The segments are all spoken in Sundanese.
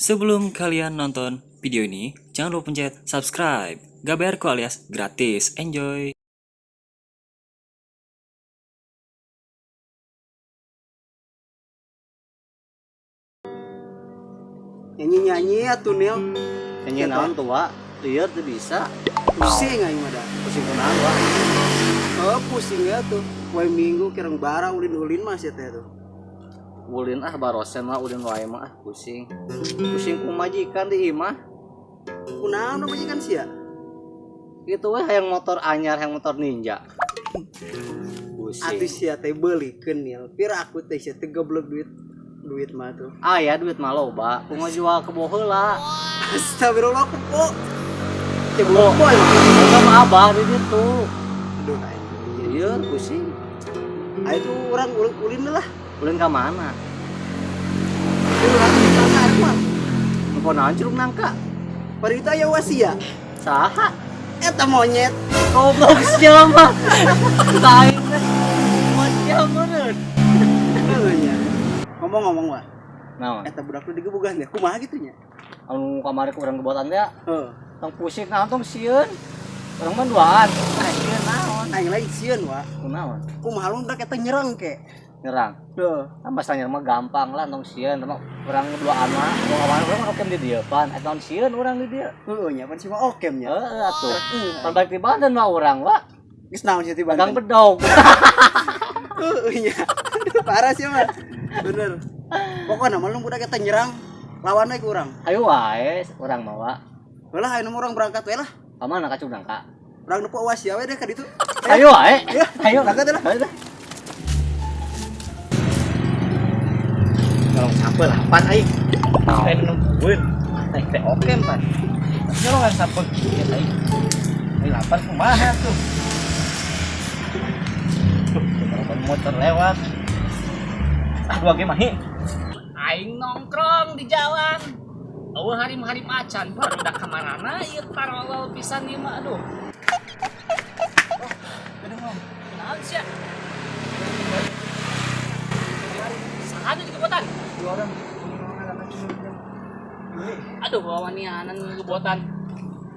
Sebelum kalian nonton video ini, jangan lupa pencet subscribe. Gak bayar kok alias gratis. Enjoy! Nyanyi-nyanyi atuh Nil. Nyanyi naon tuh, Wak? Lieur teu bisa. Pusing aing mah da. Pusing kunaon, Wak? Oh, pusing ya tuh. Poe Minggu kirang bara ulin-ulin mah sia teh tuh. Ulin ah barosen mah ulin wae mah ah pusing. Pusing ku majikan di imah. Kunaon majikan sia? Gitu we hayang motor anyar, hayang motor Ninja. Pusing. Atuh sia teh beulikeun Nil. Pira aku teh sia teh goblok duit duit mah tuh. Aya duit mah loba, ku ngajual kebo heula. Astagfirullah kebo. Kebo kebo emang. Boga mah abah di ditu. Aduh aing. Lieur pusing. Ayo tuh urang ulin ulin lah. Ulin ka mana? Urang nangka arek mah. Engko naon Curug Nangka? Bari itu aya wasia. Saha? Eta monyet. Goblok sia mah. Tai teh. Monyet meureun. Heuh nya. Ngomong-ngomong wah. Naon? Eta budak nu digebugan teh kumaha kitu nya? Anu kamari ku urang gebotan teh. Heuh. Tong pusing naon tong sieun. Urang mah duaan. Ah sieun naon? Aing lain sieun wa. Kunaon? Kumaha lu budak eta nyerang ke? Nyerang. Heuh. Kan bahasa nyerang mah gampang lah tong sieun mah urang duaan mah. Urang awalna urang mah okem di dieu pan. Eta naon sieun urang di dieu. Heuh nya pan si mah okem nya. Heeh atuh. Pan balik di Banten mah urang wa. Geus naon sih ti Dagang Banten? bedog. Heuh nya. Aduh parah sih mah. Bener. Pokokna mah lu budak eta nyerang lawan we ku urang. Ayo wae urang mah wa. Lah ayeuna mah urang berangkat we lah. Ka mana ka Curug Nangka? Urang nepo wasia we deh ka ditu. Ayo wae. Ya, Ayo. berangkat lah. Ayo dah. Nyolong sampeu lapan aing. Kayak nungguin. Teh teh oke pan. Nyolongan sampeu kieu aing. Aing lapan kumaha tuh. Duh, motor lewat. Ah, dua ge mah hi. Aing nongkrong di jalan. Eueuh harim-harim acan baru udah kamarana ieu tarolol pisan ieu mah aduh. Kunaon sia? Saha nu digebotan? Dua orang. Aduh, wawanianan ngegebotan.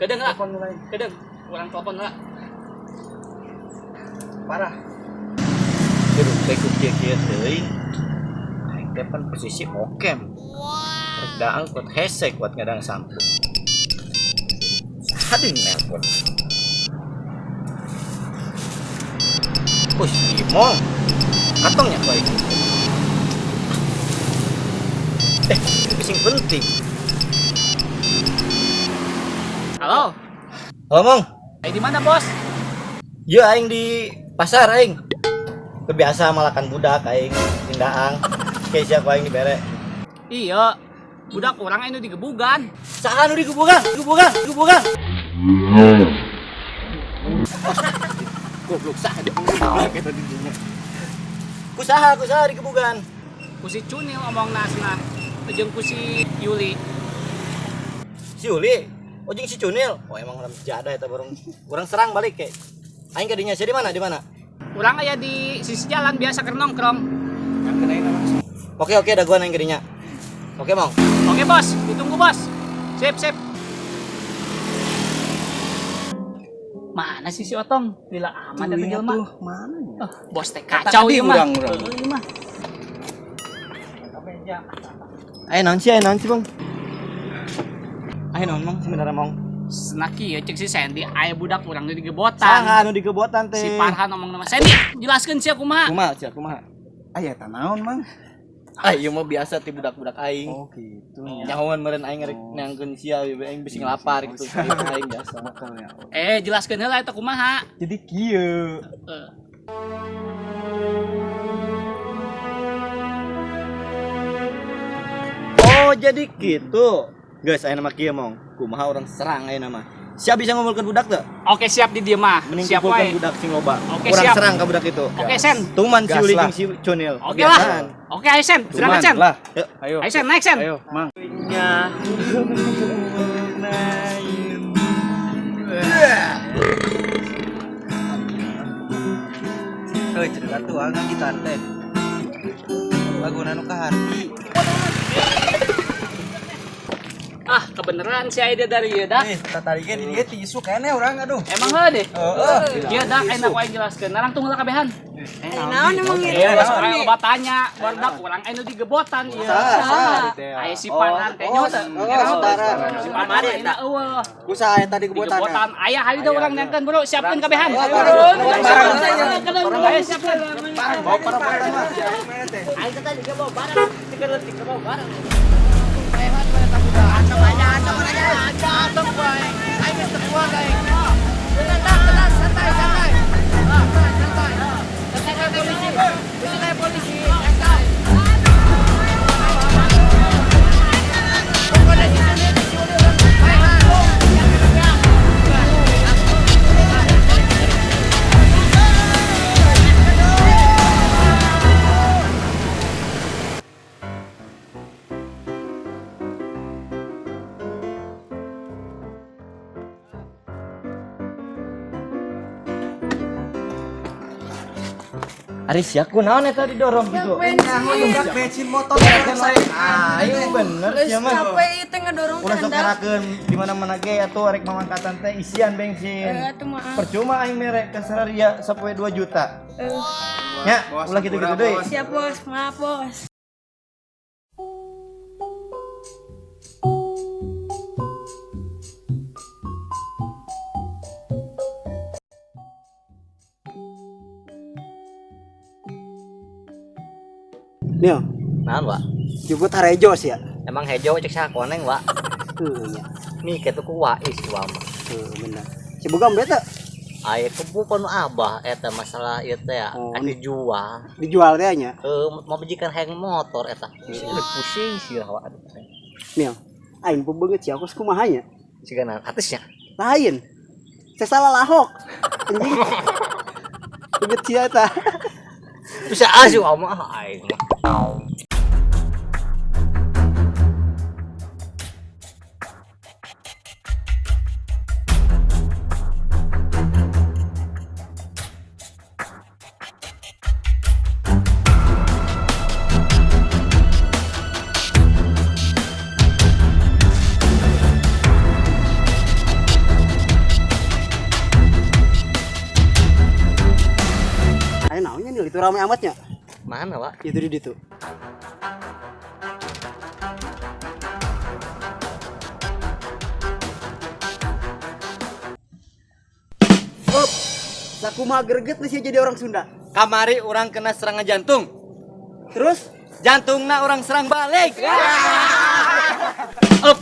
Kedeung lah. Telepon lain. Kedeung. Urang telepon lah. Parah. Hirup teh ku kieu-kieu teuing. Aing teh pan posisi okem. Rek daang kuat hese kuat ngadang sampeu. Saha deui nelpon? Ush, Imong. Katongnya ku aing. Ini bising penting. Halo. Halo, Mong. Eh di mana, Bos? Iya aing di pasar aing. Kebiasa malakan budak aing tindaang. Kayak siapa aing dibere. Iya. Budak urang anu digebugan. Saha nu digebugan? Gebugan, gebugan. Goblok saha digebugan eta di dinya. Kusaha, kusaha digebugan. Ku si Cunil omong nasna. Jeung ku si Yuli. Si Yuli, oh jeung si Cunil. Oh emang urang jada eta bareng. Urang serang balik ke. Aing ka dinya sia di mana? Di mana? Urang aya di sisi jalan biasa keur nongkrong. Oke oke da gua aing ka dinya. Oke, Mong. Oke, Bos. Ditunggu, Bos. Sip, sip. Mana sih si Otong? Lila amat eta jelema. Tuh, mana nya? Oh, bos teh kacau ieu mah. Urang. Heuh, ieu mah. Ayo naon sih, ayo naon sih, Bang? Ayo naon, Mong, sebenarnya, Mong. Senaki ya cek si Sandy aya budak urang nu digebotan. Saha anu digebotan teh? Si Farhan ngomong nama Sandy, jelaskeun sia kumaha. Kumaha, sia kumaha? Aya eta naon, Mang? Ah, ieu mah biasa ti budak-budak aing. Oh gitu nya. Nyahoan meureun aing rek neangkeun sia, aing bisi ngelapar gitu. Aing biasa. Betul ya. Jelaskeun heula eta kumaha. Jadi kieu. Heeh. Oh, jadi gitu. Guys, ayeuna mah kieu, Mong. Kumaha orang serang ayeuna mah. Siap bisa ngumpulkeun budak teu? Oke, siap di dieu mah. Mending Siap kumpulkeun wae. budak sing loba. Oke, Urang siap. serang ka budak itu. Oke, Sen. Tuman si Gas Uli lah. jeung si Cunil. Oke lah. Oke, ayo Sen. Berangkat Sen. Lah, Yuk. ayo. Ayo Sen, naik Sen. Ayo, Mang. Heuh, cerita tuh angga gitar teh. Laguna nu kaharti. Kebeneran si ide dari ieu dak. Nih, tatarikeun di dieu tisu keneh urang aduh. Emang heuh deh. Heeh. Ieu dak enak wae jelaskeun. Narangtung heula kabehan. Naon emang ieu? Iya, orang loba tanya, barudak urang anu digebotan ieu. Aya si Panan teh nya teh. Oh, setara. Si Panan ayeuna eueuh. Kusaha eta digebotan? Digebotan aya hari da urang nangkeun bro, siapkeun kabehan. Oh, Ayo siapkeun. Bawa para-para mah. Ayo teh digebawa bareng, digebawa bareng. Ari sia kunaon eta didorong gitu. Nunggak bensin motor saya. Aing bener Geus sia mah. capek ieu teh ngedorong Ulah sok tanda. ngerakeun di mana-mana ge atuh arek mamangkatan teh isian bensin. Atuh maaf. Percuma aing mere ka sararia sapoe 2 juta. Nya, ulah kitu-kitu deui. Siap bos, maaf bos. Nil, Naon, Wak? jemput harejo sih ya. Emang hejo cek saha koneng, Wak. Heuh nya. Mikir tuh ku wais Wak mah. Heuh bener. Si boga beta Aya kebu panu abah eta masalah ieu teh ya, Oh, anu dijual. dijual teh nya. Heuh, mau bijikan hayang motor eta. Sih pusing sih Wak. Aduh. Nil, aing bebeungeut sia kos kumaha nya? Siga naon atasnya. Lain. Saya salah lahok. Anjing. Beungeut sia eta. Bisa asuh mah aing mah. Ayo naonnya Nil, itu rame amatnya. Mana, Wak? Itu di ditu. Up, sakumaha greget nih sih jadi orang Sunda. Kamari orang kena serangan jantung. Terus Jantungna orang serang balik. Up.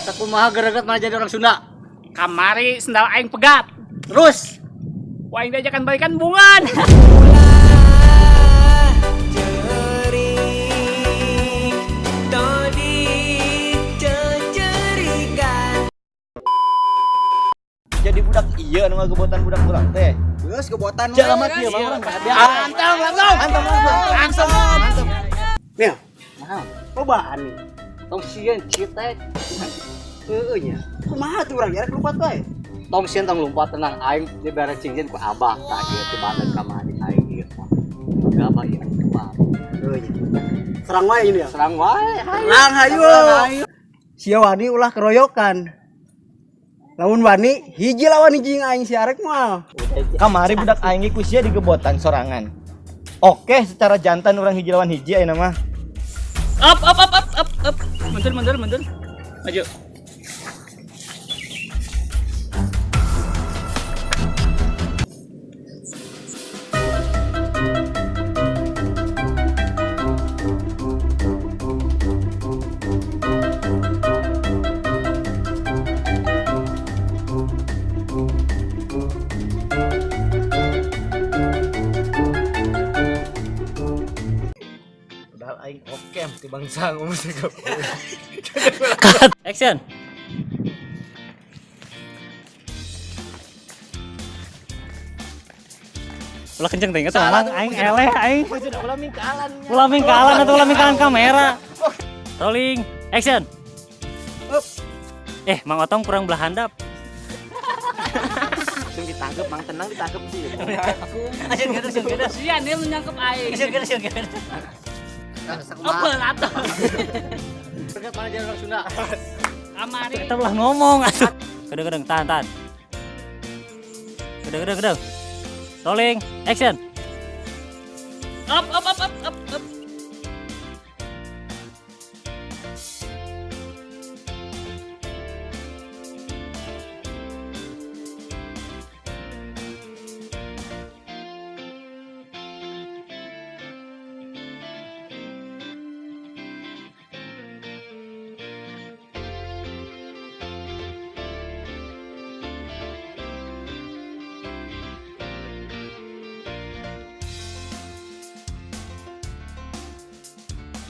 Sakumaha greget malah jadi orang Sunda. Kamari sendal aing pegat. Terus wah aing diajakan balikan bungan. Jadi budak iya anu ngagebotan budak urang teh. Geus gebotan we. Jalamat ieu mah urang. Antam langsung. Antam langsung. Langsung. Nil, Naon? cobaan nih. Tong sieun citek. Heueuh nya. Kumaha tuh urang arek lompat wae. Tong sieun tong lompat tenang aing dibere cincin ku abah tah ieu teh badan kamari aing ieu mah. Gabah ieu kuat. Heueuh nya. Serang wae ini ya. Serang wae. Serang hayu. Sia wani ulah keroyokan. Lamun wani hiji lawan hiji aing si arek moal. Kamari budak aing ge ku sia digebotan sorangan. Oke, secara jantan orang hiji lawan hiji ayeuna mah. Up up up up up up. Mundur mundur mundur. Maju. Padahal aing okem ti bangsa ngomong Action. Ulah kenceng teh inget mamang aing eleh aing. Ulah mingkalan. Ulah mingkalan atau ulah mingkalan kamera. Rolling, action. Eh, Mang Otong kurang belah handap. Langsung ditangkep, Mang tenang ditangkep sih. Sia dia menyangkep aing. Apa atuh? Greget mana jadi orang Sunda. Kamari. Kita ulah ngomong atuh. Kedeng-kedeng tahan tahan. Kedeng kedeng kedeng. Rolling, action. Up up up up up up.